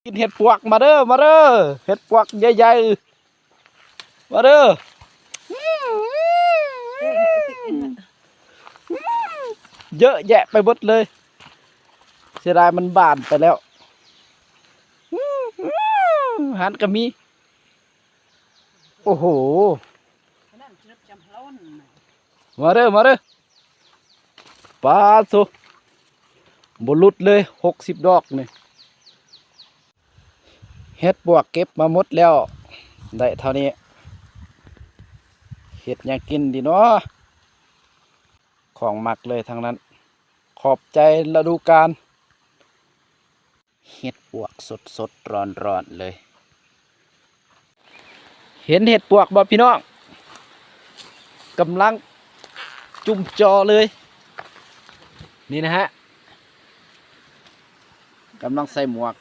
ກິນເຫັດປວກ ມາເດີ ມາເດີ ເຫັດປວກໃຫຍ່ໆ ມາເດີ ເຍາະແຍະໄປເບິດເລີຍ ເສຍດາຍມັນບານໄປແລ້ວ ຫັ້ນກໍມີ ໂອ້ໂຫ ມາເດີ ມາເດີ ປາໂທ້ ບໍ່ຫຼຸດເລີຍ ຫົກສິບດອກນີ້ ເຫັດປວກເກັບມາໝົດແລ້ວ ໄດ້ເທົ່ານີ້ ເຮັດຫຍັງກິນດີເນາະ ຂອງມັກເລີຍທັງນັ້ນ ຂອບໃຈລະດູການ ເຫັດປວກສົດໆ ຮ້ອນໆ ເລີຍ ເຫັນເຫັດປວກບໍ່ພີ່ນ້ອງ? ກຳລັງຈຸ່ມຈໍ່ເລີຍ ນີ້ນະຮະ ກຳລັງໃສ່ໝວກ